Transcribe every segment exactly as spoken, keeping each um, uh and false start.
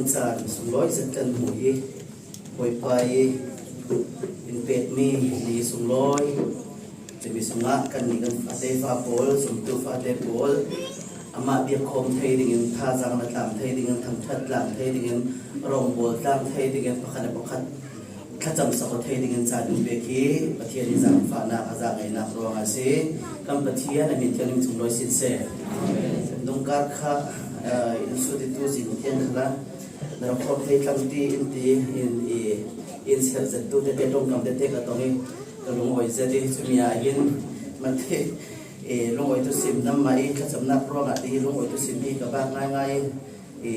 Caan sunglawi zet kan hmuh hi Bawipa i in pekmi ni sunglawi, cumi sungah kannih kan fate fa pawl, zumtu fate pawl, amah biakkhawm thei dingin, thazaang na tlang thei dingin, thangṭhat tlang thei dingin, rawngbawl tlang thei dingin, pakhat le pakhat thlacamsak aw thei dingin caan in pek hi Pathian i zaangfahnak a zaangaihnak ruangah a si. Kan Pathian a min thianghlim sunglawi sin seh. Dungkar kha, eh, in sutitu zing thiang khala na rak khawm thei tlang ti in ti in i in serzettu tete ṭongkam tete ka tong i ka lungawi zet i cumi ah hin mate i lungawitu sim nam mah i thlacamnak ruangah ti lungawitu sim hi ka bak ngaingai i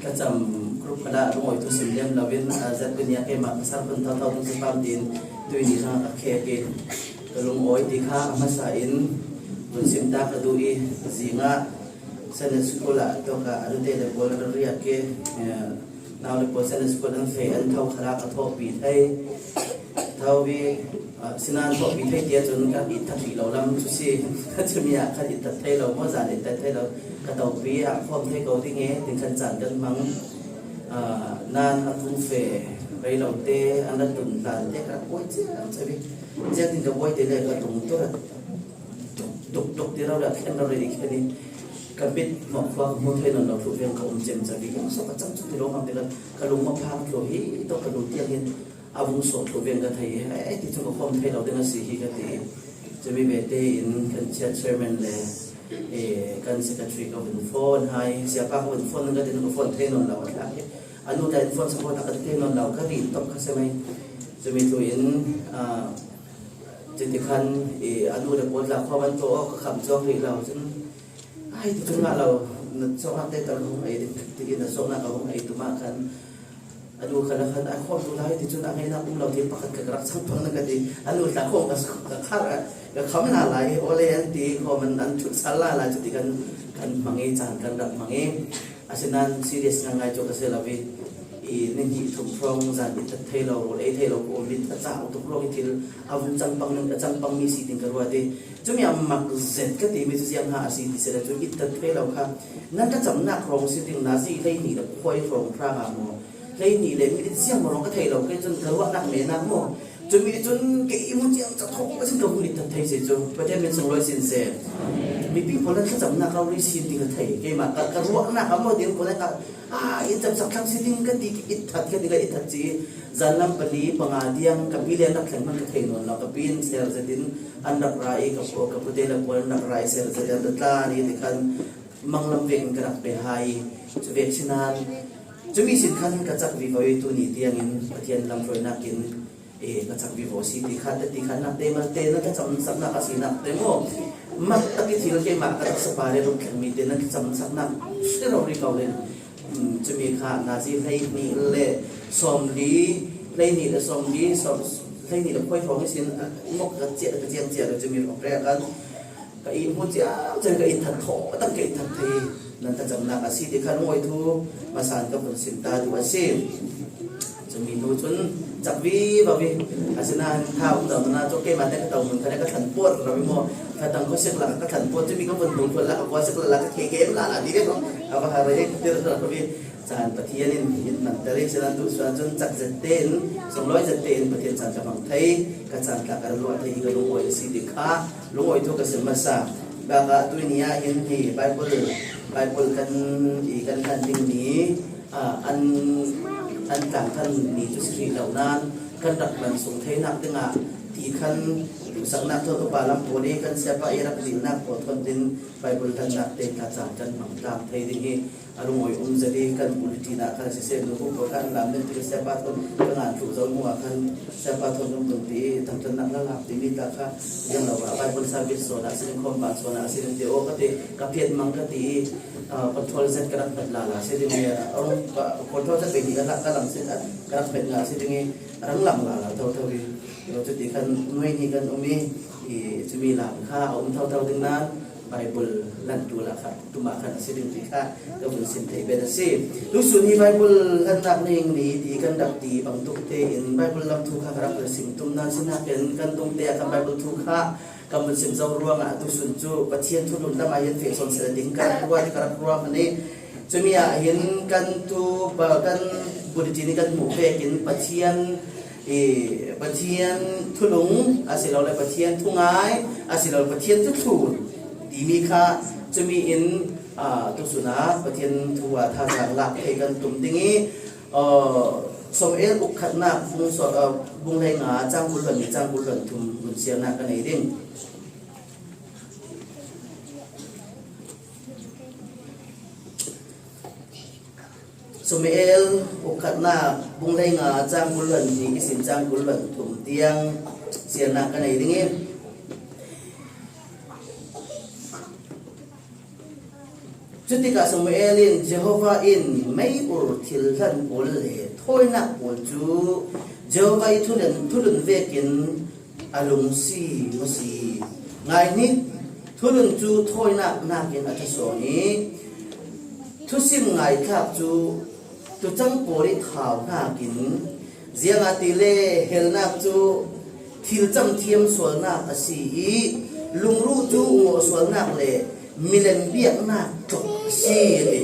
thlacam group khalah lungawitu sim lem loin a zat pin ia keimah ka sar hun thotho tung si pam tin tui ni zang a ka khek i ka lungawi ti kha a hmasa in vun sim ta ka duh i zingah Sunday school ah tawk ah a nute le pawl an riak i, eh, nau le pawl Sunday school an feh an tho khalah ka thawhpi thei. Tho i, ah, sinan thawhpi thei ti ahcun kan it that rih lo lam cu si. Cumi ah khan it that thei lo maw, zan it that thei lo. Ka topi ah khawm thei ko ding e, tin khan caan kan hmang. Ah, nan a tung feh rei lo te, an rak tun hlan te, ka rak buai ciang ciang i. Ziangtin ka buai te le ka tung tur a tuk tuk tuk ti rau dah khen rau rei khen i ka mit mawh khua ka hmu thei nawn lo thluh veng ka um cem cem i ka sawh ka cang cu ti lo hmang te kan ka lung mawh phang thluh hi tuk ka lung tiang hin a vung sawh thluh veng ka thei i ai ti cu ka khawm thei lo ding a si hi ka ti i cumi ve te in kan chiat chairman le, eh, kan secretary ka vun phone hai siapa ka vun phone ka tin ka phone thei nawn lo a tlak i a nu ta in phone support a ka thei nawn lo ka ri tuk ka se mai cumi tu in, ah, Cuti khan, eh, a nu le pawl tla khuam an tuah aw, ka kham cuang rih lo. Cun, ai, ti cun ngah lo, na sawknak te tal hong ei ding, ti na sawknak a hong ei tu mah khan, a nu khan, a khan, ai, khawm tu lai, ti cun a ngeinak um lo, ti pakhat ka rak chang tuah na ka ti. A nu tla khawm ka, ka khar, ka kham hna lai, aw le an ti, khawm an, an thut sal lai lai, cuti kan, kan hmang i, caan kan rak hmang i. Asinain serious ngaingai cu ka si lo i, i ni hnih thum hrawng zan i that thei lo, rawl ei thei lo, ka um i, a cauk tuk hrawng i thil a vun cangpang ning, a cangpang mi si ding ka ruat i, cumi a mak zet ka timi cu ziang hnga a si ti si le cu i that thei lo kha. Nan ka camnak hrawng si ding, nazi hleihnih le khuai hrawng hra nga maw? Hleihnih le minit ziang maw hrawng ka thei lo, kei cun ka ruahnak menak maw? Cumi cun kei i hmu ciang cathawk a cin ka hmu i that thei si cu Pathian min sunglawi sin seh. Mipi pawl nan thlacamnak a rori sin ding ka thei. Keimah ka, ka ruahnak a maw ding pawl ka, ah, in camsak thlang si ding ka ti, i that ka ti, ka i that ci. Zan lam pali panga tiang ka pi le an rak thleng hmanh ka thei nawn lo. Ka pi in ser zetin an rak ra i ka pu, ka pute le pawl an rak ra i ser zetin an rak tlan i ti khan manglam vekin ka rak pe hai. Cu vek sinan cumi sin khan ka cak vivo i tuni tiangin Pathian lamhruainak in, eh, ka cak vivo si ti khan, ti khan nak te, malte na ka camsaknak a si nak te maw? Mak tak i thil keimah ka taksa pa le ruk thlengmi te na ka camsaknak si lo rih ko le, um, cumi kha nazi hleihnih le sawmli, hleihnih le sawmli, sawm, hleihnih le khuai hrawng i sin, ah, mok ka ciah, ka ciang ciah le cumi hrawng rek kan ka i hmu ciang ciang ka i that thawh, a tam ka i that thei. Nan thlacamnak a si ti kha lungawi thu hmasa in ka vun sim ta duh a si. Cumi hnu cun cak vivo i, asinain tha um deuh hna cu keimah te ka to hmun kha le ka thlan puar lo i maw? Kha tang khuasik lak ka thlan puar, cumi ka vun tung khual lak, ka khuasik lak, ka kheke em lala ti ve ko. A va ha rei ka tir lo i, caan Pathian in in manter i, sinan duh suan cun cak zet tein, sunglawi zet tein Pathian caan ka hmang thei, ka caan tla ka ruah thei hi ka lungawi a si ti kha lungawi thu ka sim hmasa. Bakah tuini ah hin hi Bible, Bible kan i kan hlan ding ni, ah, an, an tlang khan ni cu si rih lo nain kan rak hman sung theinak dingah ti khan duhsaknak thawn upa lam pawl i kan siapa i rak lihnak pawl thawn tin Bible hlannak te tla caan kan hmang tlang thei ding hi a lungawi um zet i kan bulletin ah khan siseh nu bu pawl khan lam ning ti siapa thawn ka ngan thluh zo hnu ah khan siapa thawn kan bulletin i thangṭhatnak hla lak timi tla kha ziang lo ah Bible service sawn ah si ding, khawmpa sawn ah si ding ti aw ka ti, ka phiat mang ka ti i, ah, control zet ka rak hmet lala si ding i, a rung pa, control zet pei hi ka lak ka lang si, ka rak hmet nga si ding i, a rang lang lala thotho i, cuti khan nuai ni kan um i, i cumi lam kha a um thotho ding nain, Bible lantu lah kha, tumah khan a si ding ti kha ka vun sim thei ben a si. Tusun hi Bible lannak ning ni ti kan rak ti bantuk tein Bible lam thu kha ka rak sim tum nain sinakin kan tungte ah kan Bible thu kha kan vun sim zo ruangah tusun cu Pathian thu nun lamah hin feh sawn seh ding ka ruah, ka rak ruah hmanh i Cumi ah hin kan thu pa kan bulletin hi kan hmuh vekin Pathian, i, Pathian thulung a si lo le Pathian thungai a si lo le Pathian thuthlun timi kha cumi in, a, tusun a Pathian thu a thazaang lak thei kan tum ding i, a, Samuel ukhatnak bung so-, a, bung hleinga chang kul le ni chang kul le thum hun siarnak ka nei ding. Samuel ukhatnak bung hleinga chang kul le ni ihsin chang kul le thum tiang siarnak ka nei ding i. Cutikah Samuel in Jehovah in mei ur thil hlan pawl le thawinak pawl cu Jehovah i thulun, thulun vekin a lungsim a si. Ngai hnik, thulun cu thawinak nakin a ṭha sawn i, thusim ngaithlak cu tucang pawl i thau hnakin, ziangahtile helnak cu thil camthiam sualnak a si i, lungruh cu ngawh sualnak le milem biaknak tluk a si, a ti.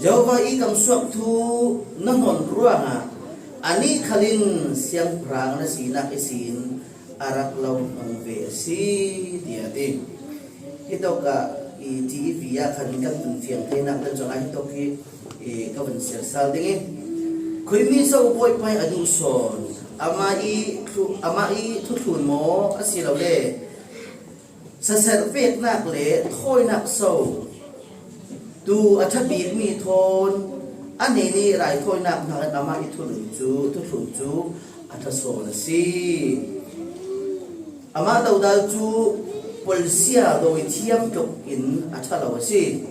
Jehovah i kamsuak thu na hnon ruangah anih khal in siangpahrang na sinak ihsin a rak lo hnong ve a si, tiah a ti. Hitawkah i T V ah khan kan tun fiang theinak kan cungah hitawk hi, i, ka vun siar sal ding i, khuimi so Bawipa i a duh sawn, amah i thlu-, amah i thuthlun maw a si lo le saserh veknak le thawinak so tu a ṭha bikmi thawn a hnenih raithawinak hnakin amah i thulun cu, thuthlun cu a ṭha sawn a si. Amah dodal cu polsia dawi thiam tluk in a ṭha lo a si.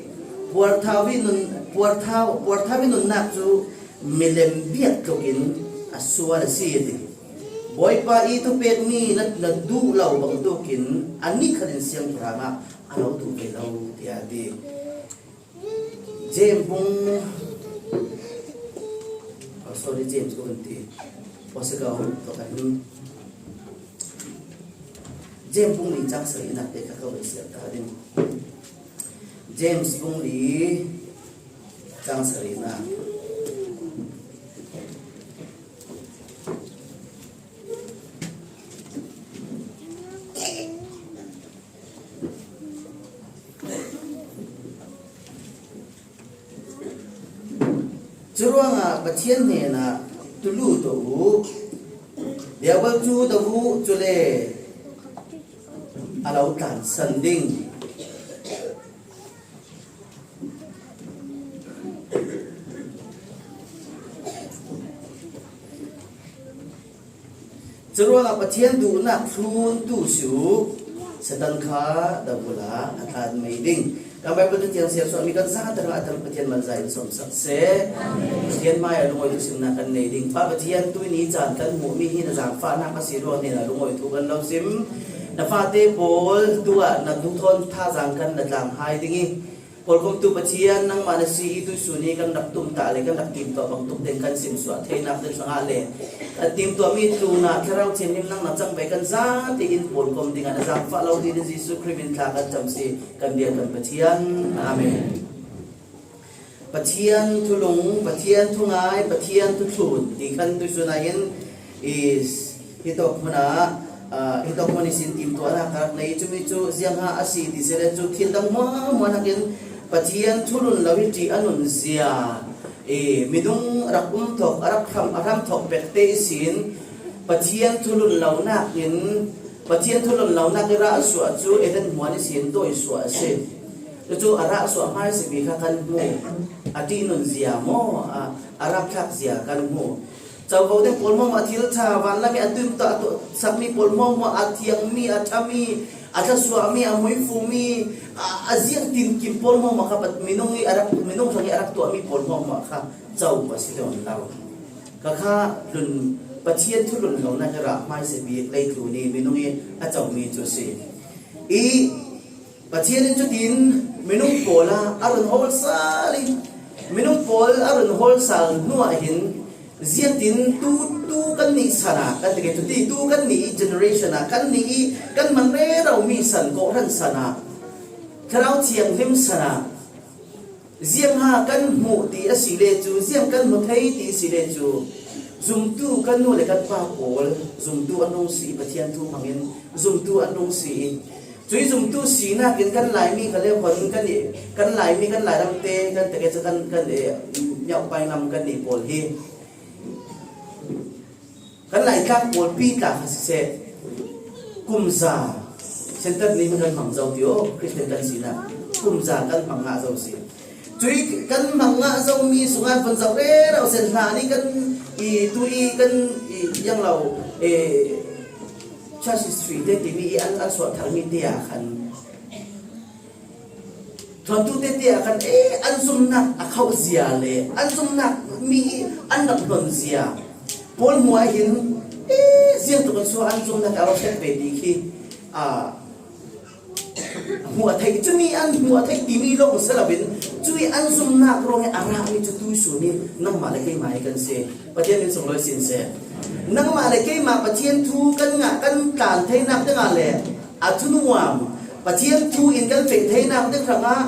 Puarthau i nun, puarthau, puarthau i nunnak cu milem biak tluk in a sual a si, a ti. Bawipa i thupekmi na, na duh lo bangtukin anih khal in siangpahrang ah a lo duh ve lo, tiah a ti. James bung, oh, sorry, James ko kan ti. Aw, si ko, to kan. James bung li chang sarihnak te kha ka vun siar ta ding. James bung li chang sarihnak. Curuangah Pathian hnenah tulu tuah u, Biabal cu do u, cule a lo tlansan ding. Curuangah Pathian duhnak thlun tu si u, Satan kha dabula a tlan mei ding. Kan Baibal tu tiang siar suahmi kan zate hrangah a tam Pathian malzah in sawmsak seh. Pathian hmaiah lungawi thusimnak kan nei ding. Pa Pathian, tuini caan kan hmuhmi hi na zaangfahnak a si ruang hnenah lungawi thu kan lo sim. Na fate pawl tuah na duhthawn thazaang kan na tlanghai ding i, pawlkomtu Pathian, nangmah na si i tuihsun i kan rak tumtah le kan rak timtuah bangtuk ding kan simsuah theinak ding hrangah le kan timtuahmi tlunah Thlarau Thianghlim nang na cang ve kan zate in pawlkom dingah na zaangfah lo ding in Jesuh Khrih min thla kan cam si kan biak kan Pathian. Amen. Pathian thulung, Pathian thungai, Pathian thuthlun ti khan tuihsun ah hin i, hitawk hmun ah, ah, hitawk hmun ihsin timtuahnak ka rak nei. Cumi cu ziangha a si ti si le cu thil dang hmuahhmuah hnakin Pathian thulun lo hi ṭih a nunzia, i, minung rak um thawk, a rak hram, a hram thawk pekte ihsin Pathian thulun lonak in, Pathian thulun lonak i rah suah cu Eden hmuan ihsin dawi suah a si. Cucu a rah suah hmaisabik kha kan hmu. A ṭihnun zia maw, a, a rapthlak zia kan hmu. Covo ding pawl hmuahhmuah, thil ṭha, vanlam i a tumtah tuah sakmi pawl hmuahhmuah, a thiangmi, a ṭhami, a thlasuahmi, a muifumi, a, a ziangtinkim pawl hmuahhmuah kha pat-, minung i a rak, minung hrang i a rak tuahmi pawl hmuahhmuah kha co a si tawn lo. Kha kha hlun, Pathian thulun lonak i rah hmaisabik leitlun i minung i a comi cu a si. I Pathian in cutin minung pawl a, a run hawl sal i, minung pawl a run hawl sal hnuah hin ziangtin tu, tu kan nih san ah, kan ti kei cuti, tu kan nih i generation ah, kan nih i kan man rero mi san, kawhhran san ah, Thlarau Thianghlim san ah, Ziangha kan hmuh ti a si le cu, ziang kan hmu thei ti a si le cu, zumtu kan nu le kan pa pawl, zumtu an rung si i Pathian thu hmangin zumtu an rung si i, cui zumtu sinak in kan Laimi kha le hon kan i, kan Laimi kan Lairam te kan teke cu kan, kan eh, miaupai ngam kan nih pawl hi kan Laitlak pawlpi tla kha siseh, kumza, Center ni kan hmang zo ti aw, Christian kan sinak, kumza kan hmang ngah zo si. Cui kan hmang ngah zo mi sungah vun zoh rero sen hna ni kan i tu i kan i yang lo, eh, church history te timi i an, an suah thar mi te ah khan Thuantute te ah khan, eh, an zumnak a khauh zia le an zumnak mi an rak hlon zia. Pawl hmuah hin, eh, ziangtluk in sual an zumnak a rak ṭhet ve ti khi, ah, hmuh a theih, cumi an hmuh a theih timi lawng si loin, cui an zumnak ruangah a rami cu tuisun in nangmah le keimah hi kan si. Pathian min sunglawi sin seh. Nangmah le keimah Pathian thu kan ngah, kan tlan theinak dingah le a thunuam Pathian thu in kan feh theinak ding hrangah,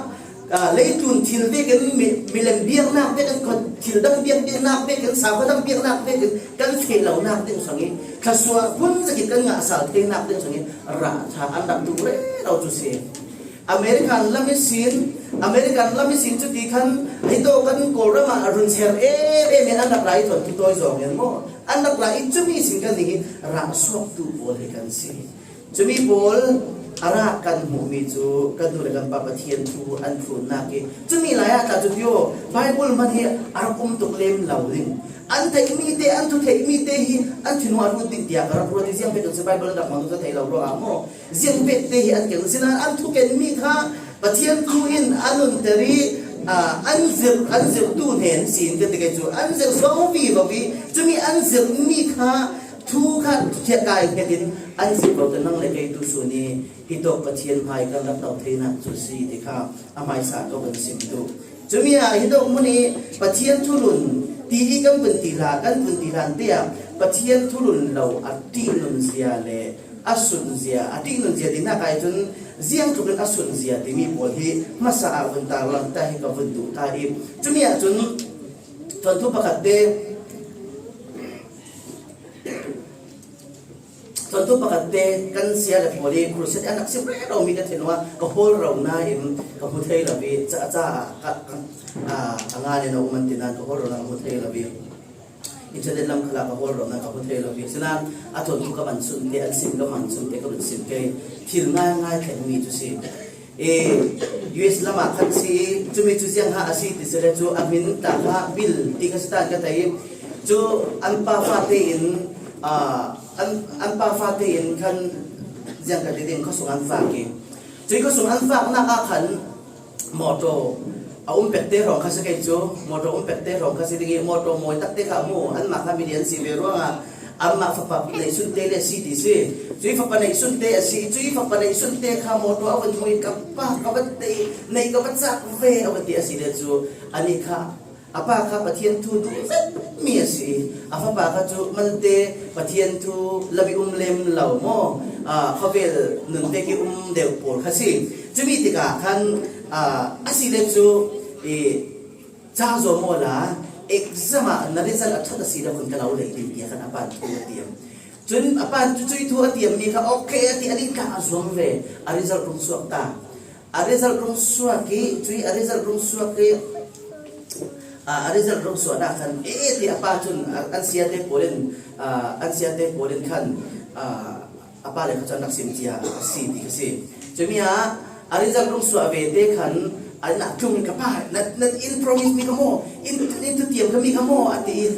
aa, leitlun thil vekin mi, milem biaknak vekin, khuat thil dang biak, biaknak vekin, sakhuadang biaknak vekin kan feh lonak ding hrangin, thluasuah hun zekin kan ngah sal theinak ding hrangin rah ṭha an rak duh rero cu si. American lam ihsin, American lam ihsin cuti khan, hei tawh kan Kawlram ah a run ser em em in an rak ra i thawn kitawi zawng in maw? An rak ra i cumi sin kan nih hi rah suaktu pawl hi kan si. Cumi pawl a rak kan hmuhmi cu kan nu le kan pa Pathian thu an thlunnak i cumi lai ah tla cu tio Bible man hi a rak um tuk lem lo ding. An theihmi te, an thu theihmi te hi an thin a ruat ding tiah ka rak ruat i ziang pek kan si Bible an rak mang tuk ka thei lo ruangah maw? Ziang pek te hi an keng. Sinain an thuken mi kha Pathian thu in a nunter i, aa, an zirh, an zirhtu hnen sin ka ti kai cu an zirh so vivo i cumi an zirh mi kha thu kha thiah kai hnget in an zirh ko te nang le kei tu sun i hi tawk Pathian hmai kan rak to theinak cu si ti kha a hmaisa ko kan sim tu. Cumi ah hi dawh hmun i Pathian thulun ti i kan vun ti hla, kan vun ti hlan te ah Pathian thulun lo a ṭihnun zia le a sun zia, a ṭihnun zia tinak ai cun ziangtluk in a sun zia timi pawl hi hmasa ah vun tarlang ta hi ka vun duh ta i cumi ah cun thuanthu pakhat te Tuantu pakhat te kan sia le pawl i crusade an rak sim rero mi ka thin ah ka hawl ro nain ka hmu thei lo i ca, ca ah ka, ka, a, a nga le no man tinan ka hawl ro na ka hmu thei lo i internet lam khalah ka hawl ro na ka hmu thei lo i sinan a tuantu ka man sun te an sim ka man sun te ka run sim ke thil ngai ngai thlen mi cu si. E, U S lam ah khan si i, cumi cu ziang ha a si ti si le cu a hmin ta kha Bill ti kha si tan ka thei i, cu an pa fate in, aa, an, an pa fate in khan ziang ka ti ding khuasung an fak i, cui khuasung an faknak ah khan motor a um pek te hrawng kha si kei cu, motor um pek te hrawng kha si ding i, motor mawi tak te kha mu, anmah kha milian si ve ruangah, Amah fapa neihsun te le a si ti si. Cui fapa neihsun te a si. Cui fapa neihsun te kha motor a van hmui ka pa ka van tei, nei ka van cak ve a van ti a si le cu. Ani kha, a pa kha Pathian thu duh zetmi a si. A fapa kha cu malte Pathian thu lam i um lem lo maw? Aa, khawvel nun pek i um deuh pawl kha si. Cumi tikah khan, aa, a si le cu, i, Ca zuam awla, exam ah na result a ṭhat a si le khun ka lo lei ding tiah khan a pan thu a tiam. Cun a pan cu cui thu a tiammi kha okay a ti, a ding tla a zuam ve, a result rung suak ta. A result rung suak i, cui a result rung suak i, a, a result rung suaknak khan, e, ti a pa cun, a, an siate pawl in, a, an siate pawl in khan, a, A pa le kha cu an rak sim cia a si ti kha si. Cumi ah a result rung suah ve te khan an nak tlung in ka pa, na, na in promise mi kha maw, in, in tu tiam kha mi kha maw, a ti i,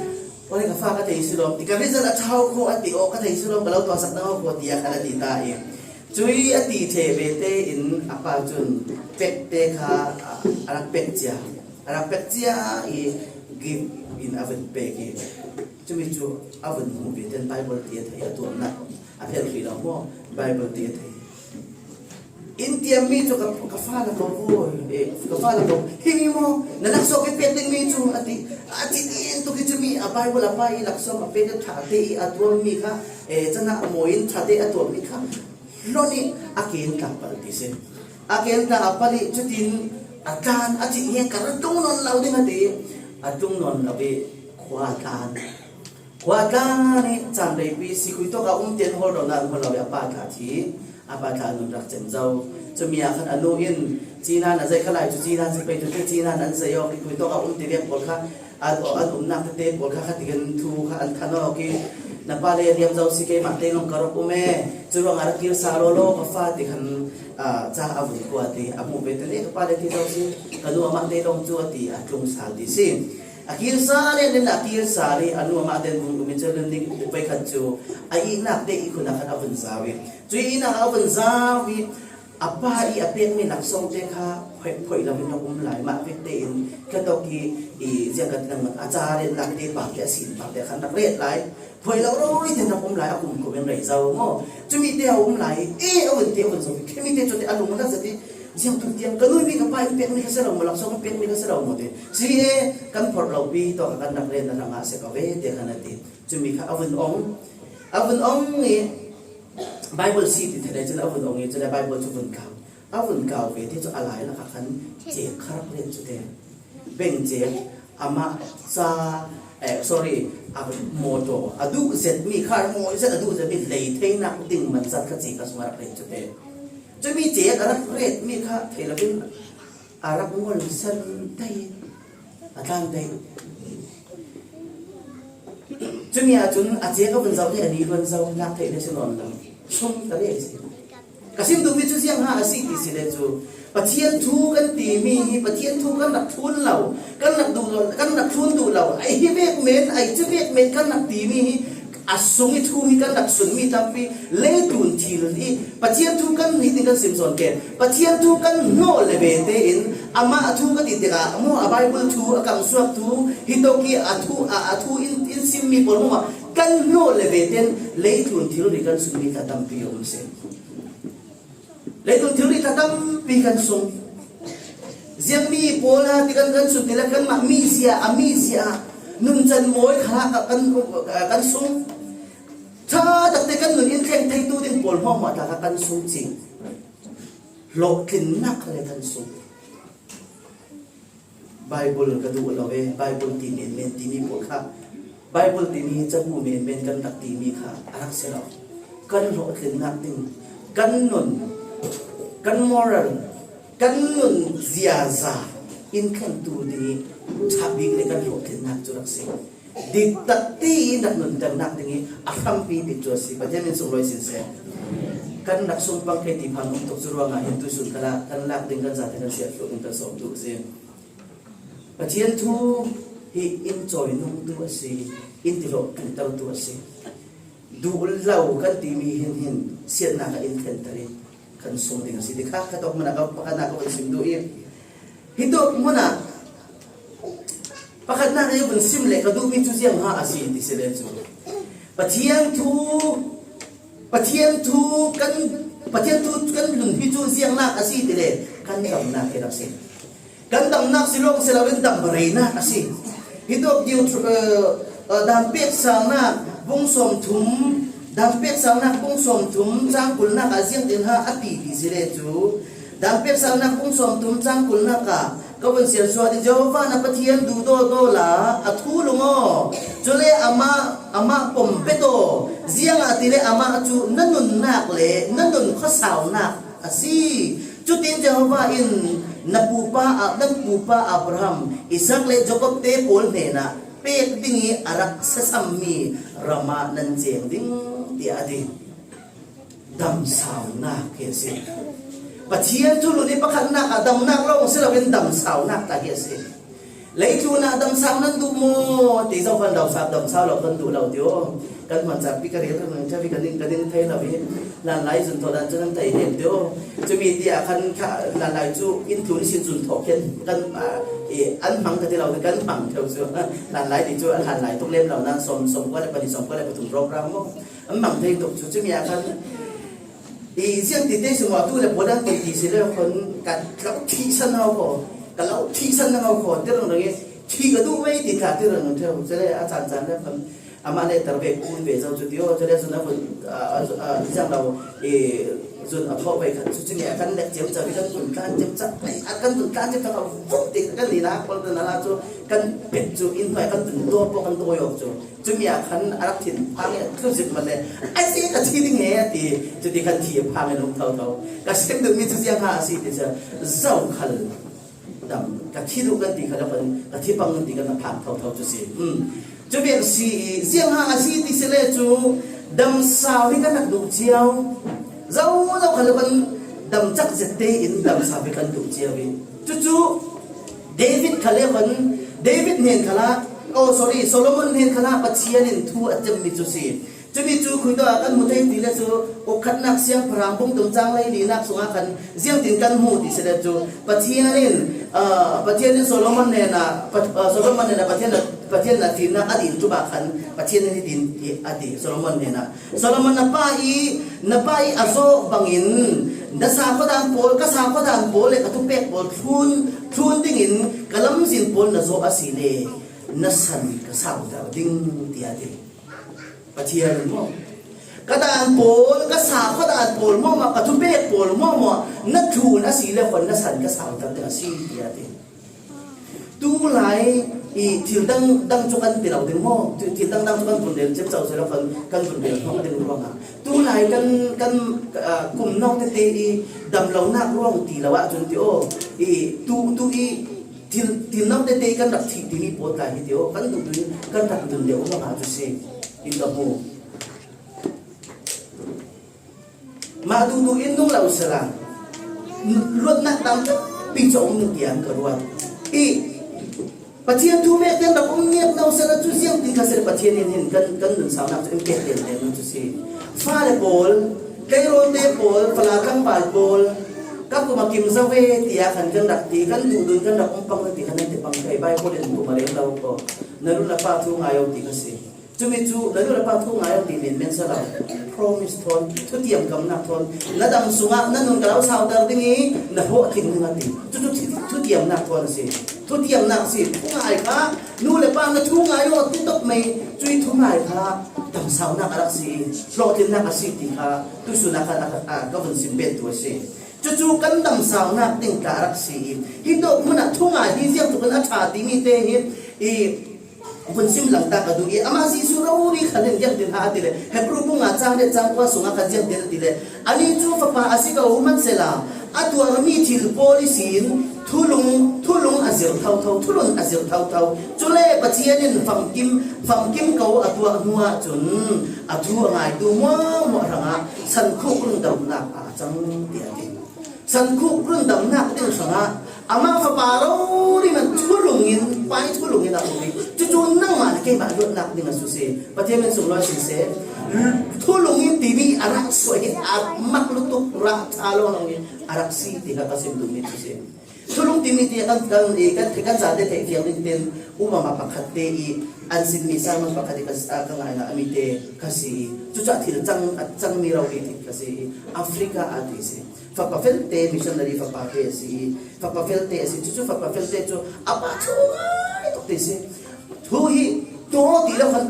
ole ka fa ka thei si lawm, ti ka result a ṭhau kho a ti aw, ka thei si lawm, ka lo tuahsak dang aw kho, tiah khan a ti ta i. Cui a ti ṭheh ve te in a pa cun pek te kha a, a rak pek cia, a rak pek cia i gift in a vun pek i. Cumi cu a vun hmuh ve te in Bible ti a thei a tuamnak. A phel hrih lo maw? Bible ti a thei. In tiammi cu ka, ka fa la ko, eh, ka fa la ko. Himi maw? Na laksawng i pek dingmi cu a ti. A ti in tuk i cumi a Bible a pa i laksawng a pek ṭha te i a tuammi kha, eh, chan ah mawi in ṭha te a tuammi kha hlon i a ken tlang pal ti si. A ken tlang a pal i cutin A tlan a cih hi ka ra tlung nawn lo ding a ti. A tlung nawn lo i khua tlan. Khua tlan i caan reipi sikhui tawk a um tian hawl ro nain hawl lo i a pa tla thi. A pa tla nun rak cem zo. Cumi ah khan a nu in cinan a zei kha lai cu cinan si pei tute cinan an zei aw, sikhui tawk a um ti vek pawl kha a, an umnak tete pawl kha khatin thu kha an than awk i, na pa le a liam zo si, keimah te lawng ka rak um e, curuangah rak kir sa law law ka fa ti khan, ah, ca a vun kuat i a hmuh ve te le ka pa le ti zo si, ka nu amah te lawng cu a ti a tlung sal ti si. A kir sal in a kir sal i a nu amah te vun um i cu nun ning pei khat cu a ihnak te i khun ah khan a vun zau i cu ihnak a vun zau i, a pa i a pekmi laksawng te kha phoih, phoih lo in rak um lai, mah vek tein kha tawk i, i ziangkhat nang a ca rennak te pang te a sin pang te khan rak ret lai, phoih lo rori te rak um lai, a kum kum in rei zo maw? Cumi te a um lai, e, a vun ti a vun zo, khemi te cu te a lung rak zat i, ziang tu tiang ka nu mi ka pa i pekmi ka si lo maw, laksawng i pekmi ka si lo maw te. Si e, kan phorh lo pi tawk a kan rak ren na rak ngah sek a ve te khan a ti. Cumi kha a vun ong, a vun ong i, Bible si ti thei le cun a vun ong i, cun a Bible cu vun kau. A vun kau ve ti cu a lai lakah khan cek kha rak len cu te. Beng cek, amah ca, eh, sorry, a mawtaw, a duh zetmi, kha mawi zet a duh zetmi lei theinak ding man zat kha cek a sungah rak len cu te. Cumi cek a rak retmi kha thei lo in a rak ngol san te, a tlan te. Cumi ahcun a cek a vun zoh te, a ni luan zo, nak theih le si nawn lo. Sum ta le a si. Ka sim duhmi cu ziang ha a si ti si le cu, Pathian thu kan timi hi Pathian thu kan rak thlun lo, kan rak duh lo, kan rak thlun duh lo. Ei hi vek men, ei cu vek men kan rak timi hi a sung i thu hi kan rak sunmi tampi, leitlun thil hi Pathian thu kan hi tin kan sim sawn ke. Pathian thu kan hnawh le ve tein amah a thu ka ti tikah, maw, a Bible thu, a kamsuak thu, hi tawk i a thu, a, a thu in, in simmi pawl hmangah kan hnawh le ve tein leitlun thilri kan sunmi kha tampi a um si. Leitlun thilri kha tampi kan sung. Ziangmi pawl ha ti kan, kan sun ti le kanmah mizia, a mizia, nuncan mawi kha kan, kan sung. Ṭha takte kan nun in thleng theitu ding pawl hmuahhmuah ta kha kan sung cing. Hlawhtlinnak kha le kan sung. Bible ka duh lo e, Bible ti menmen timi pawl kha, Bible timi cabu menmen kan rak timi kha a rak si lo. Kan hlawhtlinnak ding, kan nun, kan moral, kan nun ziaza in thlengtu ding i ṭha bik le kan hlawhtlinnak cu rak si. Diktak tein rak nunternak ding i a hrampi bik cu a si. Pathian min sunglawi sin seh. Kan rak sung pang kei ti phan um tuk cu ruangah hin tuisun khalah kan lak ding kan zate kan siat ding kan sawm duh a si. Pathian thu hi in cawi nungtu a si, in tihlawh tlingtertu a si. Duh lo kan timi hin, hin siatnak ah in thlenter i kan sung ding a si ti kha, kha tawk hmun ah ka, pakhatnak ka vun sim duh i, hi tawk hmun ah pakhatnak i vun sim le ka duhmi cu ziang ha a si ti si le cu, Pathian thu, Pathian thu kan, Pathian thu kan nun hi cu ziangnak a si ti le kan damnak hi rak si. Kan damnak si lawng si loin dam reinak a si. Hi tawk Deuter-, eh, eh, Daan pek saunak bung sawmthum, Daan pek saunak bung sawmthum cang kulnak ah ziangtin ha a ti ti si le cu, Daan pek saunak bung sawmthum cang kulnak ah ka vun siar suah ding, Jehovah na Pathian duhdawt aw la, a thu lung aw. Cule amah, amah pom bet aw. Ziangahtile amah cu na nunnak le na nun khuasaunak a si. Cutin Jehovah in na pupa, nan pupa Abraham, Isak le Jakob te pawl hnenah pek ding i a rak siasammi ram ah nan ceng ding, tiah a ti. Damsaunak hi a si. Pathian thulu nih pakhatnak ah damnak lawng si loin damsaunak ta hi a si. Leitlun ah damsau nan duh maw? Ti zo khan damsau, damsau lo kan duh lo tio. Kan hman cakpi ka rel kan ṭha i ka ning, ka ning thei lo i hlanlai zun thawh dan cu nan thei hnem tio. Cumi ti ah khan kha hlanlai cu in tlun sin zun thawh khen kan, ah, i an hmang ka ti lo, kan hmang theu cu. Hlanlai ti cu a hlanlai tuk lem lo nan sawm, sawm kua le pahnih, sawm kua le pathum program maw? An hmang thei tuk cu, cumi ah khan i ziang ti te si maw, tu le pawl an ti ti si le khon ka lo thihsan hau kho, ka lo thihsan hau kho, ti rang rang i thih ka duh mei ti tla ti rang rang theu, si le a caan caan le khon Amah le tar ve kun ve zo cu ti aw, cule zun a vun, a, a, a, ziang lo, i, zun a thawh ve khat cu, cu nih a kan lek ciamco, kan vun tlan ciamco, ai, a kan vun tlan ciamco, a vuk tik kan nih nak, kol kan a la cu, kan pet cu, inn hnuai kan vun daw pawh kan dawi awk cu, cu mi ah khan a rak thin phang i a tlu zik man le, a si ka thi ding he, a ti, cu ti kan thi a phang in um thotho. Ka sim duhmi cu ziang ha a si ti cu, zokhal dam, ka thi duh kan ti kha lo kan, ka thi pang kan ti kan a phang thotho cu si. Um. Cu vial si i, ziang ha a si ti si le cu, dam sau hi kan rak duh cio. Zo, zo kha lo kan dam cak zet te in dam sau hi kan duh cio i. Cucu David kha le kan, David hnen kha la, oh sorry, Solomon hnen kha la Pathian in thu a cemmi cu si. Cumi cu khui tuah kan hmu thei ti le cu, uk khatnak siangpahrang bung tum cang lei linak sungah khan ziangtin kan hmu ti si le cu, Pathian in, aa, Pathian in Solomon hnenah, Pat-, aa, Solomon hnenah Pathian a, Pathian a fimnak a din ṭum ah khan Pathian in hitin a ti, Solomon hnenah, Solomon na pa i, na pa i a zawh bangin na sakhuadan pawl, ka sakhuadan pawl le ka thupek pawl thlun, thlun dingin ka lamzin pawl na zawh a si le na san ka sauter ding, tiah a ti. Pathian in maw? Ka daan pawl, ka sakhuadan pawl maw, maw, ka thupek pawl maw, maw, na thlun a si le khuan na san ka sauter ding a si, tiah a ti. Tulai i thil dang, dang cu kan ti lo ding maw? Thil dang, dang cu kan vun rel ciamco si lo, kan, kan vun rel hnawh ding ruangah. Tulai kan, kan, ah, kum no tete i damlonak ruang ti lo ahcun ti aw. I tu, tu i thil, thil no tete i kan rak thih timi pawl tla hi ti aw. Kan duh dun, kan rak dun deuh ruangah cu si. In ka hmu. Mah duhduh in nung lo sela, luatnak tampi cu a um tiang ka ruat. I Pathian thu mek tiang rak um ngiat no sela cu ziangtin kha sela Pathian in hin kan, kan nun saunak cu in pek tiang tiang cu si. Fale pawl, tleirawl te pawl, fala tlangval pawl, ka kum a kim zo ve tiah khan kan rak ti, kan duhdun kan rak um pang ti khan nan ti pang kai, Baibal in kum a rem lo ko. Na nu na pa thu ngai aw ti ka si. Cumi cu na nu le pa thu ngai aw ti menmen si lo. Promise thawn, thutiam kamnak thawn, na dam sungah na nun ka lo sauter ding i na hawh tling ding a ti. Cucu thi-, thutiamnak thawn a si. Thutiamnak a si. Thu ngai kha, nu le pa na thu ngai aw ti tok mei. Cui thu ngai kha, damsaunak a rak si i, hlawhtlinnak a si ti kha, tusun ah khan a, a, ka vun sim bet tu a si. Cucu kan damsaunak ding tla a rak si i, hi tawk hmun ah thu ngai hi ziang tuk in a ṭha timi te hi, i, Vun sim lang ta ka duh i, amah Jesuh rori khan in ziangtin ha a ti le, Hebru bung nga cang le cang kua sungah khan ziangtin a ti le, anih cu fapa a si ko hmanh sehla, a tuarmi thil pawl ihsin thulung, thulung a zir thotho, thulun a zir thotho. Cule Pathian in famkim, famkim ko a tuah hnu ahcun a thu a ngaitu hmuahhmuah hrangah sankhuk rundamnak ah a cang, tiah a ti. Sankhuk rundamnak ding hrangah amah fapa rori man thulung in, pai thulung in a um i, cucu nangmah le keimah luatnak ding a si si. Pathian min sunglawi siseh, thulung in timi a rak suai hi a mak lutuk, rah ṭha lawng in a rak si ti kha ka sim duhmi cu si. Thulung timi ti kan, kan, kan, kan zate theih fiang ding tein upama pakhat te i an simmi sermon pakhat i ka, ka ngaihna a mi te ka si i, cucaah thil cang, a cangmi rori ti ka si i, Africa a ti si. Fapa felte missionary fapa te a si i, fapa felte a si, cucu fapa felte cu a pa thu ngai tuk ti si. Thu hi tuah ti lo khan,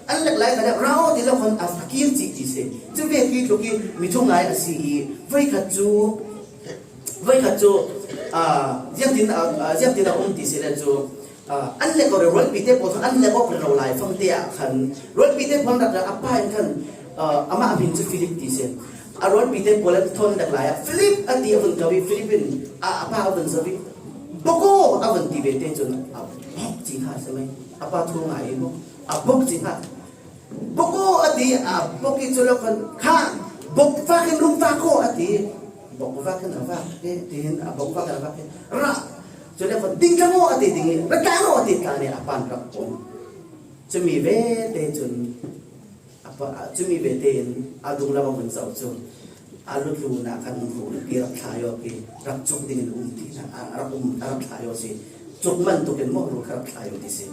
an lek lai khan, ra ti lo khan a fakir ci ti si. Cu ve ki tluk i mi thu ngai a si i, voi khat cu, voi khat cu, ah, ziangtin, ah, ah, ziangtin a um ti si le cu, ah, an lek awk le rualpi te pawl khan an lek awk le ro lai fang te ah khan, rualpi te pawl rak a pa in khan, ah, amah a min cu Philip ti si. A rualpi te pawl an thawn lek lai ah, Philip a ti a vun ko i, Philip in a, a pa a vun zoh i, Boko a vun ti ve te cun a bok ci hna si mai. A pa thu ngai i bok, a bok ci hna. Boko a ti, a bok i cu lo khan kha, bok fak in rum fak ko a ti. Bok fak in a fak, eh, tiin a bok fak in a fak, eh, ra. Cu le khan ding tla maw a ti ding i, ra tla maw a ti tla nih a pa in rak pom. Cumi ve te cun, A pa, a, cumi ve tein a dunglam a vun zoh cu a lutlu nak khan ruh le pi rak thlai awk i rak cuk ding in um ti hna, a, a rak um, a rak thlai awk si. Cuk man tuk in maw ruh kha rak thlai awk ti si.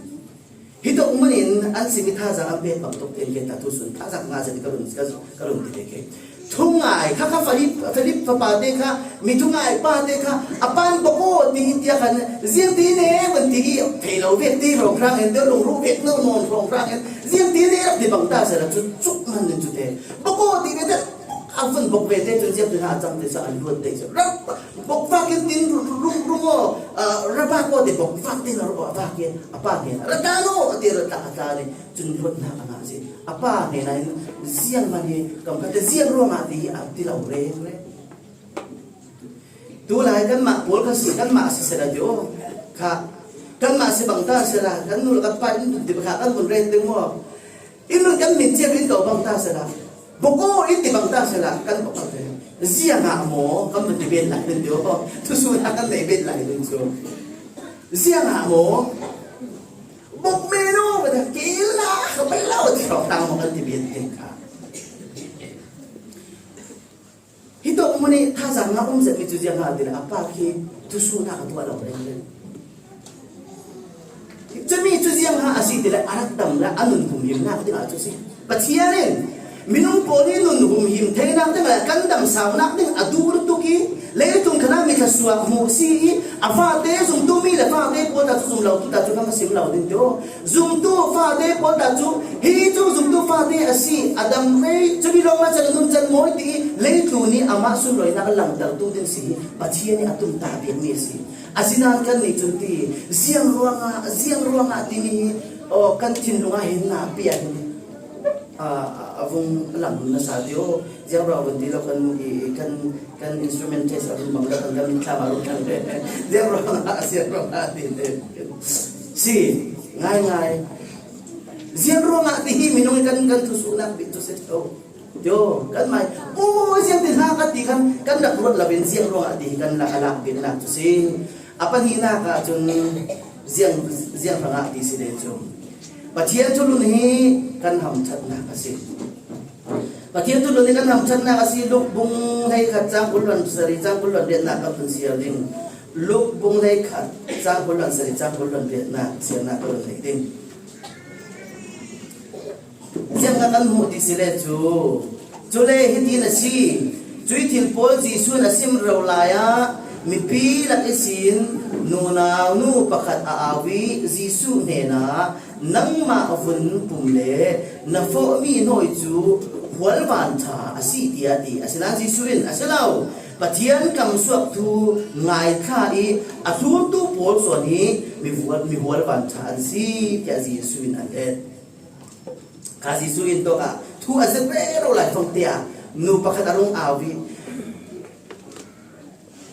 Hi tuk hmun in an simi thazaang an pek bang tuk tein ke ta tu sun thazaang nga zet ka run, ka, ka run ti te ke. Thungai kha kha Philip, Philip fapate kha, mi thungai pate kha, a pan bawk aw ti i tia khan, ziang ti ne, kan ti i thei lo vek ti rawng rang en deuh, lungruh vek no nawn rawng rang en, ziang ti ne rak ti bang ta sela, chu chuk man nin chu te. Bawk aw ti ne te, a vun bawk ve te, chun ziang ti na a chang te sa, an luat te sa. Rak bawk vak in tin rung, rung, rung aw, ah, ra bak aw te bawk vak tin a rawh vak in, a pa nen, ra ta no, a ti ra ta, a ta ne, chun luatna a ngah si. A pa hnenah in, ziang man hi, kam khat te ziang ruangah ti hi a ti lo reng reng. Tulai kanmah pawl kha si, kanmah si sela deuh kha. Kanmah si bang ta sela, kan nu le kan pa in ti kha kan vun reng deuh maw. In nun kan min chiam in ko bang ta sela. Bawk aw in ti bang ta sela, kan bawk aw te. Ziangah maw, kan vun ti ben lai deuh. Thusuhna kan nei ben lai deuh chu. Ziangah maw. Bawk me no, ba da kila, ka ba lau ti rawng tang maw kan ti ben deuh kha. Hi tawh mun i thazang a um zet mi cu ziang ha ti le a pa khi thusuhna ka tuah lo reng reng. Cumi cu ziang ha a si ti le a rak dam le a nun humhimnak ding ah cu si. Pathian in minung pawl hi nun humhim theinak ding le kan dam saunak ding a duh lutuk i leitung khan ah mi thluasuak hmuh si i a fate zumtu mi le fate pawl ta cu zum lo tu ta cu kan va sim lo ding tio. Zumtu fate pawl ta cu, hi cu zumtu fate a si, a dam rei, cumi lawng a can nun can mawi ti i, leitlun i amah sunlawinak a langtertu ding si hi, Pathian i a tumtah bikmi a si. Asinain kannih cun ti, ziang ruangah, ziang ruangah timi hi, aw, kan thinlung ah hin na piak hi, a, a, a vung lam na sa ti aw, ziang ruangah vun ti lo kan, i, kan, kan instrument test a vun bang lo kan, kan min thlam a rung kan ve. Ziang ruangah, ziang ruangah ti te. Si, ngai ngai. Ziang ruangah ti hi minung kan, kan thusuhnak bik tu si tho. Tio, kan mai. Oh, ziang ti hna ka ti kan, kan rak ruat lo in ziang ruangah ti hi kan lak a lak biknak tu si. A pahnihnak ah cun ziang, ziang hrangah ti si le cu. Pathian thulun hi kan hamṭhatnak a si. Pathian thulun hi kan hamṭhatnak a si. Luk bung hleikhat cang kul luan sari cang kul luan riatnak kan vun siar ding. Luk bung hleikhat cang kul luan sari cang kul luan riatnak siarnak kan vun theih ding. Ziangah kan hmuh ti si le cu. Cule hitin a si. Cuih thil pawl Jesuh in a sim rero lai ah mipi lak ihsin nunau nu pakhat a au i Jesuh hnenah, "Nangmah vun pum le na fawhmi hnawi cu hualvan ṭha a si," tiah a ti. Asinain Jesuh in, "A si lo, Pathian kamsuak thu ngaithla i a thluntu pawl sawn hi mi hual, mi hualvan ṭha an si," tiah Jesuh in an et. Kha Jesuh in tawk ah thu a zet rero lai fangte ah nu pakhat a rung au i,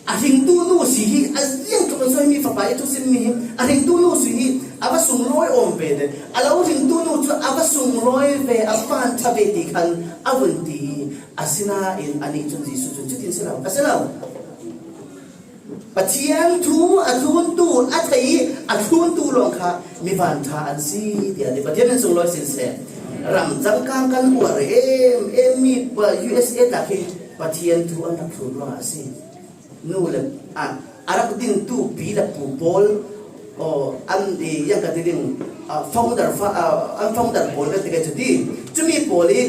a hringtu nu si hi, a ziang tluk a sawimi fapa i thusimmi hi, a hringtu nu si hi, a va sunglawi awm ve le, a lo hringtu nu cu a va sunglawi ve, a van ṭha ve ti khan a vun ti. Asinain anih cun Jesuh cun cutin si lo, a si lo. Pathian thu a thluntu, a thei, a thluntu lawng kha mi vanṭha an si, tiah ti. Pathian in sunglawi sin seh. Ram cangkang kan uar em em mi, U S A tak hi Pathian thu an rak thlun ruangah a si. Nu le, a, a rak dingtu pi le pu pawl, aw, an i, yang ka ti ding, a, founder fa-, a, an founder pawl kan ti ke cu ti. Cumi pawl i,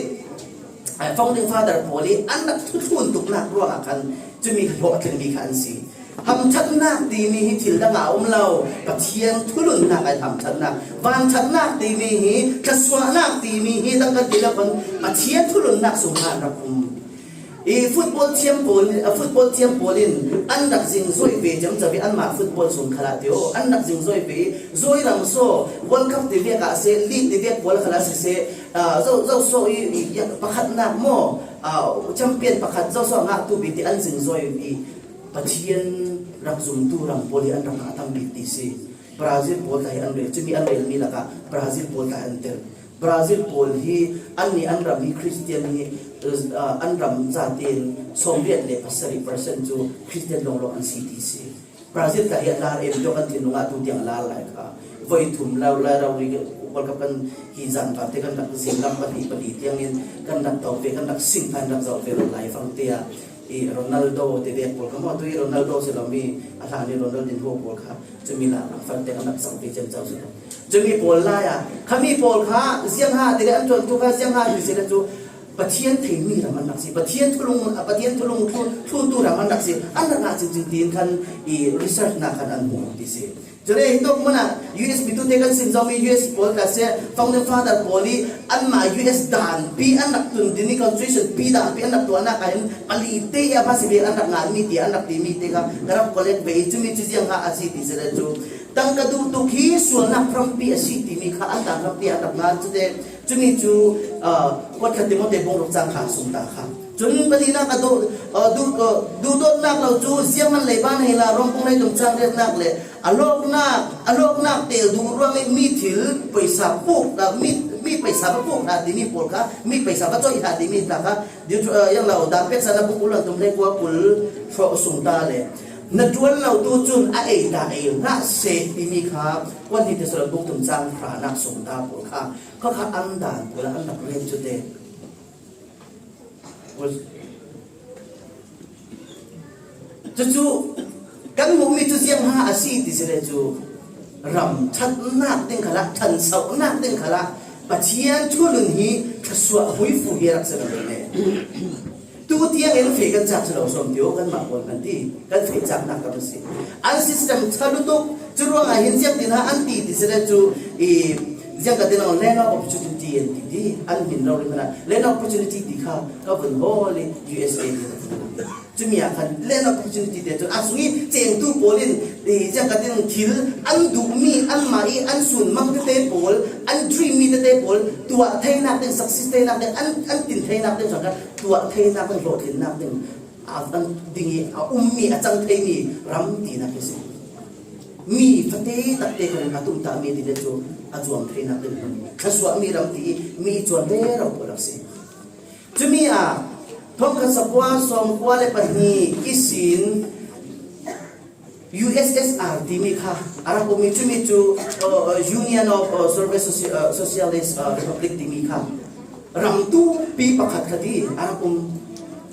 a, founding father pawl i an rak thuthlun tuknak ruangah khan cumi hlawhtling mi kha an si. Hamṭhatnak timi hi thil dang ah a um lo. Pathian thulunnak ai hamṭhatnak. Vanṭhatnak timi hi, thluasuahnak timi hi dang kan ti lo khan Pathian thulunnak sung khan rak um. I football thiam pawl, a football thiam pawl in an rak zingzoi ve ciamco ve, anmah football sung khalah tio, an rak zingzoi ve, zoi ram saw, World Cup ti vek ah seh, league ti vek pawl khalah siseh, aa, zo, zo saw i, i, pakhatnak maw, aa, champion pakhat zo saw a ngahtu bik ti an zingzoi i, Pathian rak zumtu ram pawl i an rak ngah tam bik ti si. Brazil pawl ta hi an rel, cumi an relmi lakah Brazil pawl ta hi an tel. Brazil pawl hi annih an ram hi Christian hi, uh, an ram zaten sawmriat le pasarih percent cu Christian lawnglawng an si ti si. Brazil ta hi a lar em, tua kan thinlung ah tu tiang a lar lai kha. Voi thum lo, lai rau ri World Cup kan hi zan vante kan rak zing lam pahnih pali tiangin kan rak to ve, kan rak sing, kan rak zoh ve lo lai fang te ah. I Ronaldo te vek pawl kha maw, tu i Ronaldo si lomi a hlan i Ronaldinho pawl kha cumi la a fante kan rak zoh ve ciamco si lo. Cumi pawl lai ah, khami pawl kha ziang ha ti le an tuan tu kha ziang ha ti si le cu Pathian thei mi ram an rak si, Pathian thulung, Pathian thulung thlun, thluntu ram an rak si, an rak ngah cingcing tiin khan i research na khan an hmuh ti si. Cule hi tawk hmuna U S mitute kan sim zawmi U S pawl ta se, Founding Father pawl i anmah U S danpi an rak tun ding i constitution pi danpi an rak tuahnak ah hin pali te i a pha si ve an rak ngan mi ti an rak ti mi te kha ka rak collect ve i cumi cu ziang kha a si ti si le cu tangka duh tuk hi sualnak hrampi a si timi kha an dan hrampi an rak ngan cu te cumi cu, ah, kuat khat Timote bung ruk cang kha a sung ta kha. Cun palinak a duh, ah, duh, ah, duhdawtnak lo cu ziangman leiba na hi la, rawngkung leilung cang riatnak le a lawknak, a lawknak tel duh ruangih mi thil paisa puk, ah, mi, mi paisa va puk hna timi pawl kha, mi paisa va cawih hna timi hna kha, Deuter-, ah, yang lo, dan peksa na bung kul lam tum le kua kul hrawh sung ta le na ṭuan lo tu cun a ei ta ei hlah seh timi kha, kuan hi te sual bung tum cang hranak sung ta pawl kha. Kha kha an dan pawl an rak rian cu te. Cucu kan hmuhmi cu ziang ha a si ti si le cu ram ṭhatnak ding khalah, ṭhansohnak ding khalah Pathian thulun hi thluasuah huifu hi a rak si lo le. Tu tiang in feh kan cak si lo sawm tio, kanmah pawl kan ti, kan feh caknak kan si. An system ṭha lutuk, cu ruangah hin ziang tin ha an ti ti si le cu i ziang ka ti lo, land of opportunity an ti ti, an min lo ri hmanh ah land of opportunity ti kha ka vun hawl i U S A ti. Cumi ah khan land of opportunity te cu a sung i cengtu pawl in i ziang ka ti lo thil an duhmi anmah i an sunmang tete pawl, an dream mi tete pawl tuah theinak ding, success theinak ding, an, an tin theinak ding, tuah theinak ding, hlawhtlinnak ding a, an ding i a ummi a cang theimi ram tinak hi si. Mi fate takte khan a tumtahmi ti le cu a zuam theinak ding hmun, thluasuahmi ram ti i mi i cuan rero pawl a si. Cumi ah thongkhat zakua sawmkua le pahnih ihsin U S S R timi kha a rak um i cumi cu, uh, Union of, uh, Soviet Soci-, uh, Socialist, uh, Republic timi kha ram tumpi pakhat kha ti a rak um.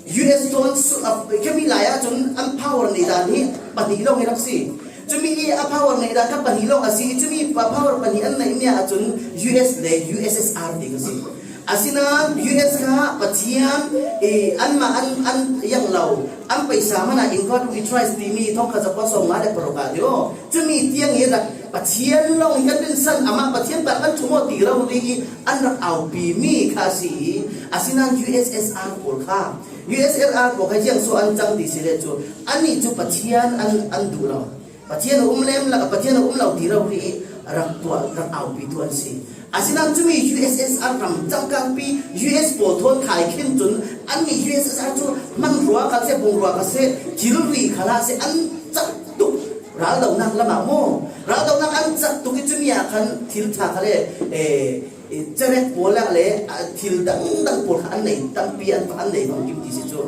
U S thawn su-, uh, khami lai ahcun an power nei dan hi pahnih lawng hi rak si. Cumi i a power nei dan kha pahnih lawng a si. Cumi pa-, power pahnih an neihmi ahcun U S le U S S R ti kha si. Asinain U S kha Pathian, eh, anmah an, an yang lo, an paisa hmanh ah in God we trust timi thongkhat zakua sawmnga le paruk ah deuh. Cumi tiang i rak Pathian lawng hi kan rinsan, amah Pathian pal kan thum aw ti lo ding i an rak aupi mi kha a si i, asinain U S S R pawl kha, U S S R pawl kha ziang so an cang ti si le cu, annih cu Pathian an, an duh lo. Pathian a um lem lo, Pathian a um lo ti rori i rak tuah, rak aupitu an si. Asinain cumi U S S R ram cangkangpi, U S pawl thawn khai khin cun annih U S S R cu hmanrua kha seh, bungrua kha seh, thilri khalah seh, an cak tuk. Raldonak lamah maw? Raldonak an cak tuk i cumi ah khan thil ṭha kha le, eh, eh, cerek pawl ah le, ah, thil dangdang pawl kha an nei, tampi an, an nei bang kim ti si cu.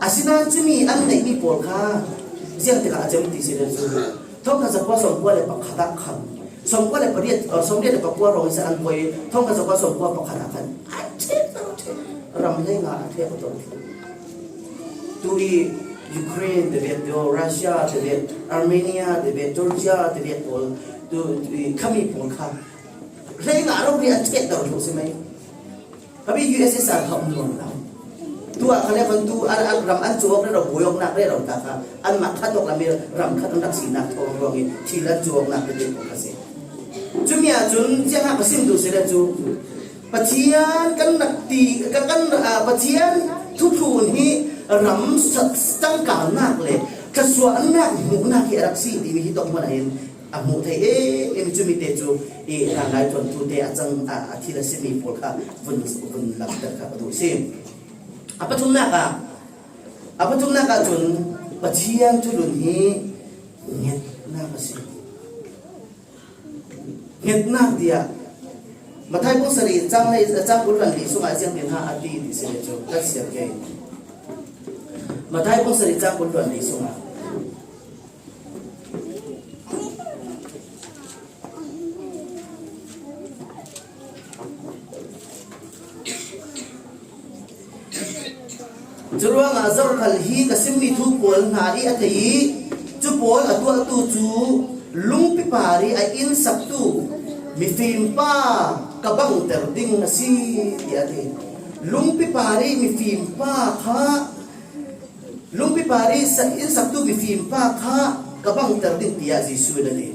Asinain cumi an neihmi pawl kha ziang tikah a cem ti si le cu, thongkhat zakua sawmkua le pakhat ah khan, sawmkua le pariat, uh, sawmriat le pakua rawng in an poi, thongkhat zakua sawmkua pakhat ah khan a ṭhek, a ṭhek, ram hleinga a ṭhek a ṭhek. Tu i Ukraine te bek deuh, Russia te bek, Armenia te bek, Georgia te bek pawl, tu, tu i khami pawl kha hleinga rori an ṭhek deuh si mai. Kha bik U S S R kha um nawn lo. Tu ah kha le khan tu an, an ram an cuak rero, buai awknak rero ta kha anmah khat awk lam i ram khat an rak sinak thawng ruang i thil an cuaknak te te kha si. Cumi ah cun ziangah ka sim duh si le cu Pathian kan rak ti, ka kan, ah, Pathian thuthlun hi ram sa-, cangkalnak le thluasuahnak hmuhnak hi a rak si timi hi tawk hmanh ah hin a hmuh theih e, in cumi te cu i rangai ṭuantu te a cang, a, a thil a simi pawl kha vun, vun langhter kha ka duh si. A pathumnak ah, a pathumnak ah cun Pathian thulun hi ngetnak a si. Ngetnak tiah Matthai bung sarih cang le, cang kul hluan li sungah ziang tin ha a ti ti si le cu kan siar ke. Matthai bung sarih cang kul hluan li sungah Curuangah zokhal hi ka simmi thu pawl hna i a thei i, cu pawl a tuahtu cu lungpi par i a innsaktu mifim pa ka bangter ding a si, tiah a ti. Lungpi parih mifim pa kha, lungpi parih sa-, innsaktu mifim pa kha ka bangter ding, tiah Jesuh in a ti.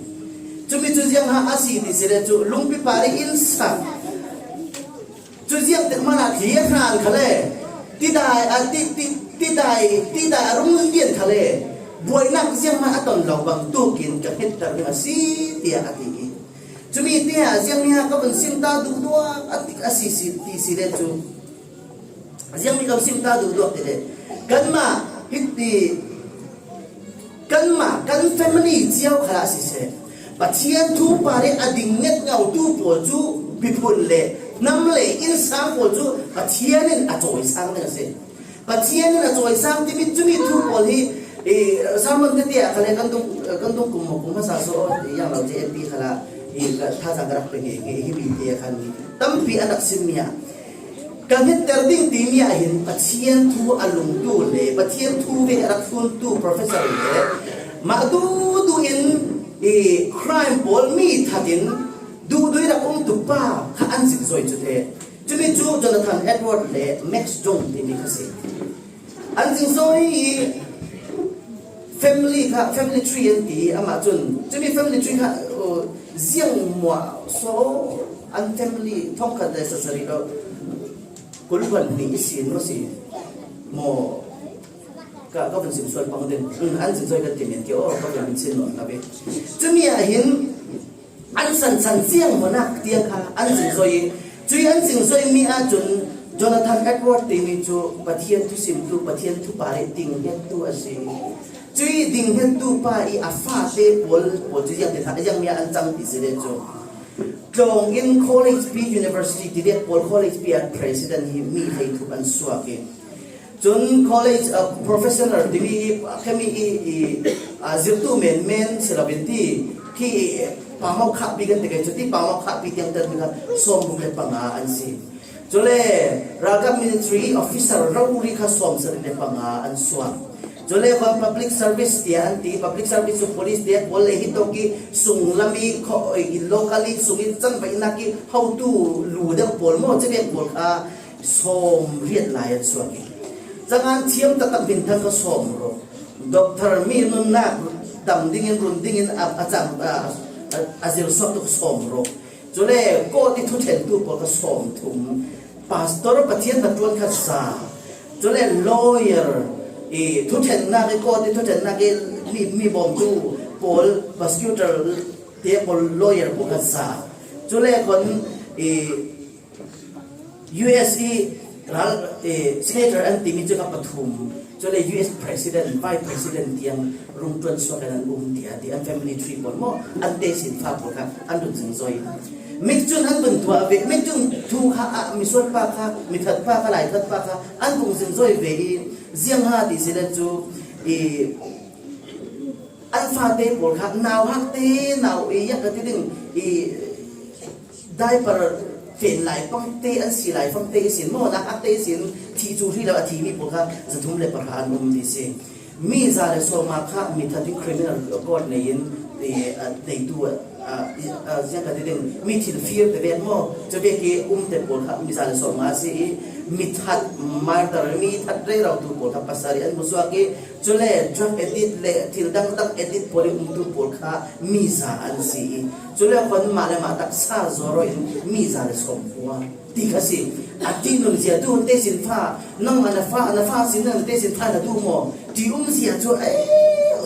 Cumi cu ziang ha a si ti si le cu, lungpi parih innsak cu ziangtik hmanh ah thli a hran kha le, tidai a ti, ti, tidai, tidai a rung lian kha le, buainak zianghman a ton lo bang tukin ka hmetter ding a si, tiah a ti. Cumi te ah ziangmi ah ka vun sim ta duhduak a ti, a si, si, ti si le cu, ziangmi ka vun sim ta duhduak ti le, kanmah hiti, kanmah, kan family cio khal ah siseh, Pathian thu parih a ding nget ngautu pawl cu miphun le hnam le innsang pawl cu Pathian in a cawisang ding a si. Pathian in a cawisang timi, cumi thu pawl hi, i, sermon tete ah khan le kan dung, kan dung kum maw, kum hmasa so, i, yang lo C M P khalah, i, ka thazaang ka rak pe nge, nge, himi te khan tampi an rak simmi ah, ka hmetter ding timi ah hin Pathian thu a lungtu le Pathian thu ve a rak hluntu professor le mah duhduh in, i, crime pawl mi that in duhduh i rak umtu pa kha an zingzoi cu te. Cumi cu Jonathan Edward le Max Jones timi kha si. An zingzoi i family kha, family tree an ti i, amah cun cumi family tree kha, uh, ziang muah so, an family thongkhat le sasarih lo, kul hnih i si, no si maw? Ka, ka vun sim sual pang ding. Um, an zingzoi kan ti men ti aw, ka vun sin nawn hna ve. Cumi ah hin an san san ziang maw nak tiang kha an zingzoi i, cui an zingzoi mi ah cun Jonathan Edward timi cu Pathian thusimtu, Pathian thu parih ding hngettu a si. Cui ding hngettu pa i a fate pawl, pawl cu ziang ti hna, ziang mi ah an cang ti si le cu, tlawng in college pi, university ti dek pawl college pi ah president hi mi hleithup an suak i, cun college, ah, professional timi i, khemi i, i, ah, zirtu menmen si lo in ti, khi pamawk khahpi kan ti kai cu ti, pamawk khahpi tiang ter mi kha sawmruk le panga an si. Cule ralkap military officer rori kha sawmsarih le panga an suak. Cule van public service tiah an ti, public service cu police tiah pawl le hi tawk i sunglam i kho-, i local i sung i cangvaihnak i hotu lu deuh pawl maw, civek pawl kha sawmriat lai an suak i, cangan thiam taktak minthang kha sawmruk, doctor mi nunnak dam dingin, run dingin a, a cang, a, a, a zir suak tuk sawmruk. Cule kawt i thuṭhentu pawl kha sawmthum, pastor Pathian hnaṭuan kha za, cule lawyer i thuṭhennak i kawt i thuṭhennak i mi, mi bawmtu pawl, prosecutor te pawl, lawyer pawl kha za, cule khon i U S i ral, eh, senator an timi cu kha pathum, cule U S president, vice president tiang rungṭuan suak in an um tiah ti, an family tree pawl maw, an tesin fa pawl kha an run zingzoi. Mik cun an vun tuah ve, mik cun thu kha ah misual pa kha, mithat pa kha, laithat pa kha an vung zingzoi ve i, ziang ha ti si le cu i, an fate pawl kha nauhak te, nau i, yang ka ti ding i, diaper fen lai pang te an si lai fang te i sin maw, nauhak te i sin, thih cu hri lo a thimi pawl kha zathum le pahra an um ti si. Mi za le sawmnga kha mithat in criminal court nei in, eh, a, neitu, a, a, a, ziang ka ti ding, mi thil fir te vet maw, cu vek i um te pawl kha mi za le sawmnga a si i, mithat, martyr, mi that rero tu pawl kha pasarih an hmusuak i, cule drug addict le thil dangdang addict pawl i umtu pawl kha mi za an si i, cule khon mah le mah taksa zaw in mi za le sawmkua ti kha si. A ti nun zia tu tesin fa, nangmah na fa, na fa sin na tesin fa na tu maw? Ti um zia cu, eh,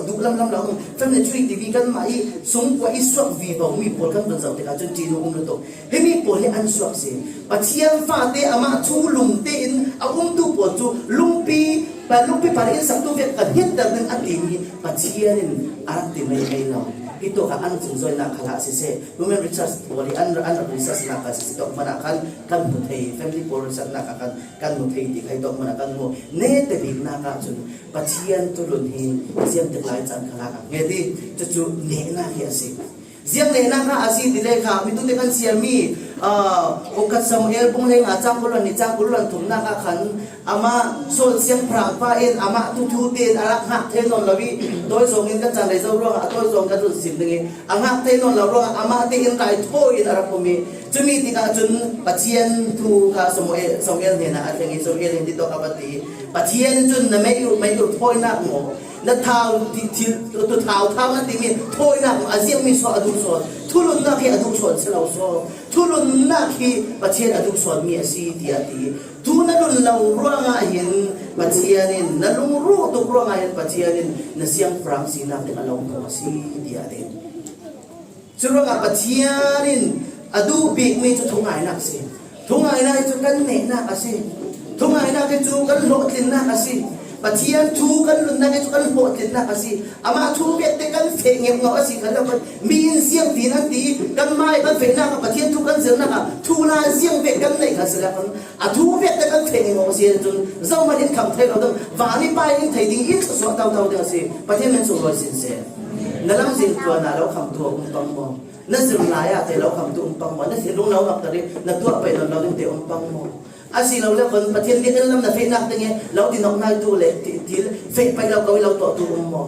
duh lam lam lo, family tree ti mi kan mah i sungkua i suak vivo mi pawl kan vun zoh tikah cun ti nun um lutuk. Himi pawl hi an suak si. Pathian fate amah chunglung tein a umtu pawl cu lungpi, pa, lungpi pa le innsaktu vek kan hmetter ding a timi Pathian in a rak ti mai mai lo. Hi tu kha an zingzoinak khalah siseh, Human Research pawl i an, an rak researchnak kha siseh, tawk hmanah khan kan hmu thei, family pawl researchnak kha khan kan hmu thei ti kha hi tawk hmanah kan hmu. Nete biknak ah cun Pathian tulun hi ziangtik lai caan khalah a nget i, cucu nehnak hi a si. Ziang nehnak ah a si ti le kha, mi tute kan siarmi Aa, Ukhat Samuel bung hlehnga chang kul le nih, chang kul le thumna ah khan amah Saul siangpahrang pa in amah thu thu tein a rak ngak thei nawn lo i, tawi zawngin kan caan lei zo ruangah a tawi zawng kan run sim ding i, a ngak thei nawn lo ruangah amah tein raithawi in a rak um i, cumi tikah cun Pathian thu kha Samuel, Samuel hnenah a thleng i, Samuel in ti tawk a va ti. Pathian cun na mei ur, mei ur thawinak maw, na thau, ti, thil, tu thau, thau na timi thawinak maw, a ziangmi sawn a duh sawn, thulunnak hi a duh sawn si lo sawn, thulunnak hi Pathian a duh sawnmi a si, tiah a ti. Thu na lun lo ruangah hin Pathian in, na lungruh tuk ruangah hin Pathian in na siangpahrang sinak ding a lo hmuh a si, tiah a ti. Curuangah Pathian in a duh bikmi cu thungainak a si. Thungainak hi cu kan nehnak a si. Thungainak hi cu kan hlawhtlinnak a si. Pathian thu kan lunnak hi cu kan hlawhtlinnak a si. Amah thu vekte kan feh ngeuh ngauh a si khan lo kan, mi in ziang tiin an ti. Kanmah i kan fehnak ah, Pathian thu kan zirnak ah thu la ziang vek kan neih kha si lo kan, a thu vekte kan feh ngeuh ngauh a si ahcun zohman in kham thei lo ding, van i pa in thei ding, in thluasuah tautau ding a si. Pathian min sunglawi sin seh. Na lamzin tuan ah lo khamtu a um pang maw? Na zir lai ah te lo khamtu um pang maw? Na thinlung lo ngakter i na tuah pei nawn lo ding te um pang maw? A si lo le khon Pathian biakinn lam na fehnak ding i lo dinawk nai tu le ti, ti feh pei lo ko i lo tuah tu um maw?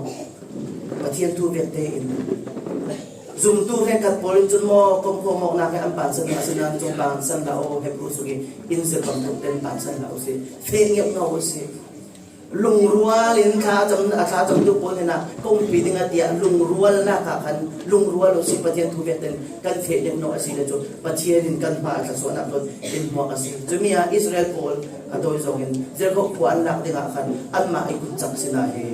Pathian thu vekte in zumtu hrekkhat pawl in cun maw, komkhawm awknak he an bansan a si nain cun bansan hlah aw, Hebru sung i in zir bantuk ten bansan hlah u sih. Feh ngeuh ngauh u sih. Lungrual in thlacam, a thlacamtu pawl hnenah ka umpi ding a tiah lungrualnak ah khan lungrual u sih. Pathian thu vekten kan feh deuh nawn a si le cu Pathian in kan hma a thlawsuahnak thawn in hmuak a si. Cumi ah Israel pawl a tawi zongin Jeriko khua an lak dingah khan anmah i kut cak sinah hi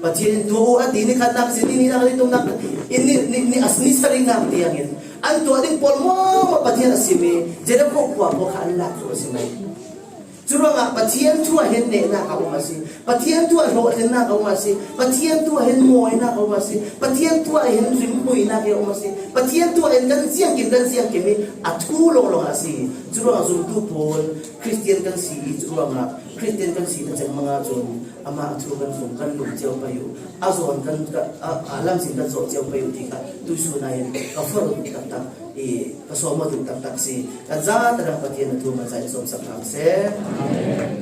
Pathian in tuah u a ti. Ni khatnak sin, ni nihnak, ni thumnak, in ni, ni, ni, a ni sarihnak tiangin an tuah ding pawl maw Pathian a simi Jeriko khua pawl kha an lak tu a si mai. Curuangah Pathian thu ah hin nehnak a um a si. Pathian thu ah hlawhtlinnak a um a si. Pathian thu ah hin mawinak a um a si. Pathian thu ah hin rimhmuinak a um a si. Pathian thu ah hin kan ziangkim, kan ziangkim i a thu lawnglawng a si. Curuangah zumtu pawl Khristian kan si i, curuangah Khristian kan si na cengmang ahcun amah a thu kan zung, kan lung cio pei u. A zawn kan, a, a lamzin kan zawh cio pei u ti kha tuisun ah hin ka forh taktak i ka sawm aw duh taktak si. Kan zate dang Pathian a thu hmasa in sawmsak hram seh. Amen.